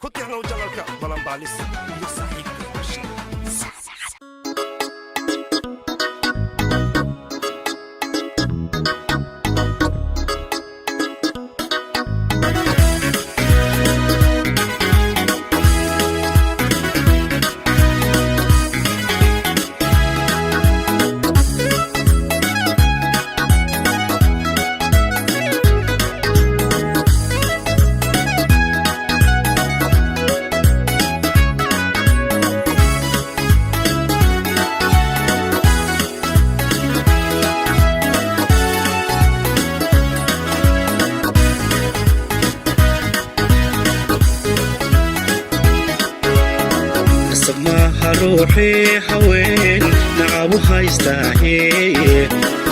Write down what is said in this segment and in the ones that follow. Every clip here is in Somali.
Ku tixnow channelka Balanbaalis iyo saaxiibka Bashiir. Nasab maaha ruuxii haween nacabu haystaahe,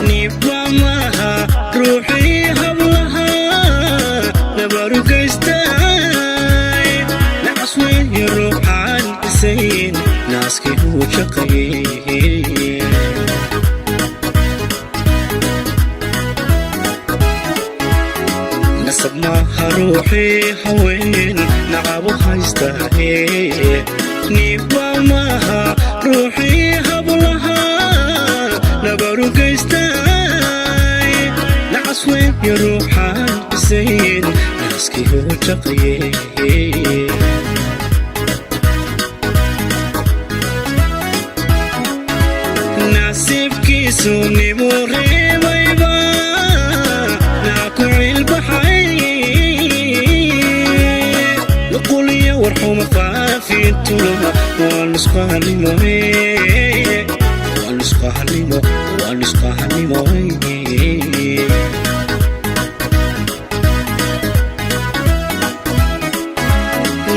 niibba maaha ruuxii hablaha nabarugaystay, nacas weeye ruuxaan isayn naaskii uu shaqayey. Nasab maaha ruuxii haween nacabu haystaahe, niibba maaha ruuxii hablaha nabarugaystay, nacas weeye ruuxaan isayn naaskii uu shaqayey. Nasiibkiisu nimuu reebayba naa ku cilbaxay, nuquliyo warxuma faafintuna waa nusqahanimo, waa nusqahanimo, waa nusqahanimo.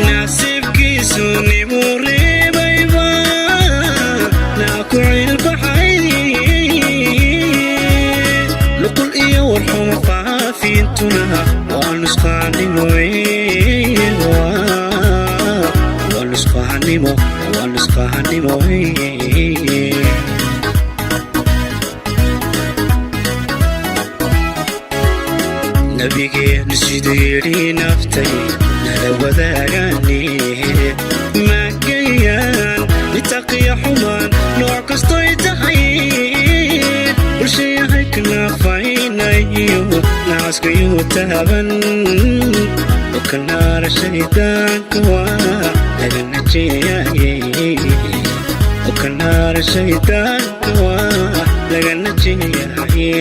Nasiibkiisu nimuu reebayba naa ku cilbaxay, nuqul iyo warxuma faafintuna waa nusqahanimo, waa nusqahanimo, waa nusqahanimo. Nabigeenu siduu yidhi naftay nala wadaagani, maagayaan nitaqiya xumaan nooc kastoy tahay, bulshayahay kanaafaynaayo nacaskayuu taaban okanaara shaydaanka waa laga najeeyaye, okanaara shaydaanka waa laga najeeyaye.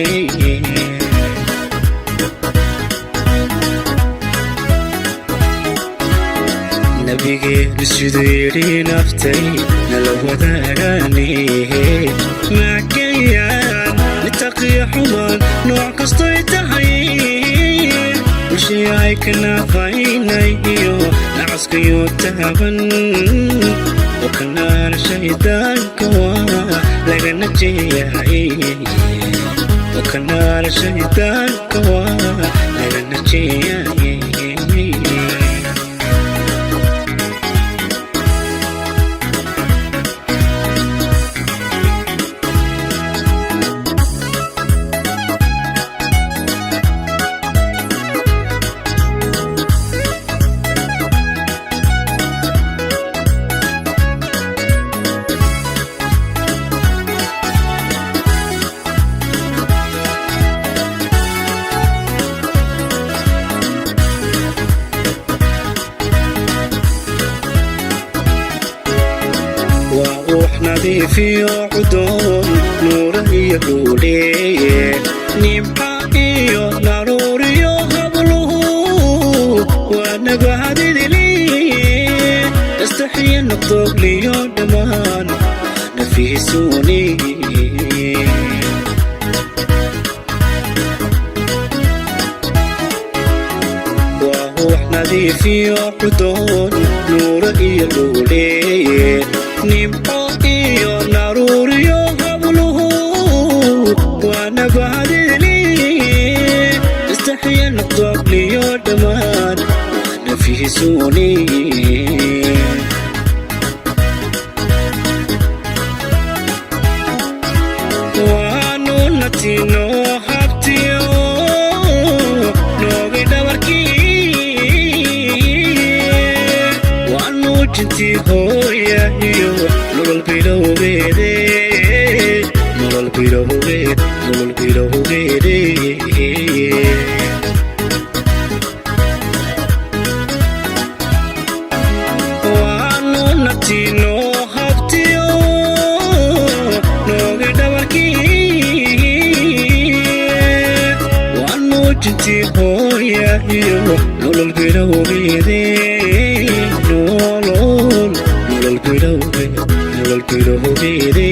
Nabigeenu siduu yidhi naftay nala wadaagani, maagayaan nitaqiya xumaan nooc kastoy tahay, bulshayahay kanaafaynaayo nacaskayuu taaban okanaara shaydaanka waa laga najeeyaye, okanaara shaydaanka waa laga najeeyaye. Waa uux nadiifiyo cudoon, nuura iyo dhuuleeye, nimca iyo naruuriyo habluhu waa nabahadidili, astaxiya noqdogliyo dhammaan waa nafiisuuni. Waa uux nadiifiyo cudoon, nuura iyo dhuuleeye, nimco iyo naruuriyo habluhu waa nabahadili, istaxiya noqdogliyo dhammaan waa nafiisuuni. Waanu natino habtiyo noogi dhabarkii. Nuujintii hooya iyo nolol bilowgeede, nolol bilowgeed, nolol bilowgeede. Waanu nabtiino habtiyo noogi dhabarkii. Waa nuujintii hooya iyo nolol bilowgeede, nolol, nolol bilowgeed, nolol bilowgeede.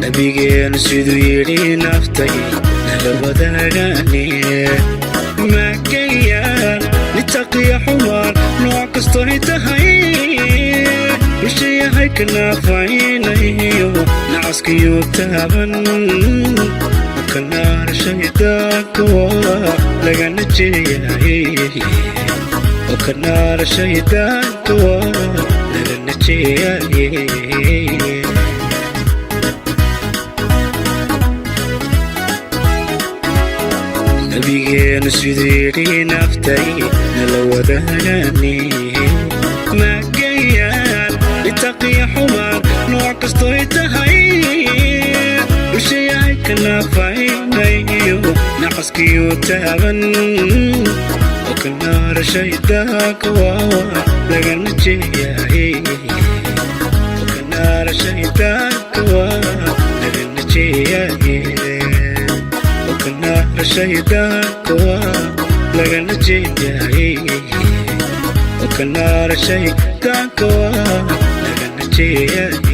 Nabigeenu siduu yidhi naftay nala wadaagane, maagayaan nitaqiya xumaan nooc kastoy tahay, bulshayahay ka naafaynayo nacaskiyo taaban, kanaara shaydaanka waa lagana jeeyahay, oo kanaara shaydaanka waa lagana jeeyaye. Nabigeenu siduu yidhi naftay nala wadaagane, maagayaan litaqiya xumaan nooc kastoy tahay, bulshayahay ka naafaynayo nacaskiyo taaban, oo kanaara shaydaanka waa lagana jeeyaye, oo kanaara shaydaanka waa lagana jeeyaye, okanaara shaydaanka waa lagana jeeyaye, okanaara shaydaanka waa lagana jeeyaye.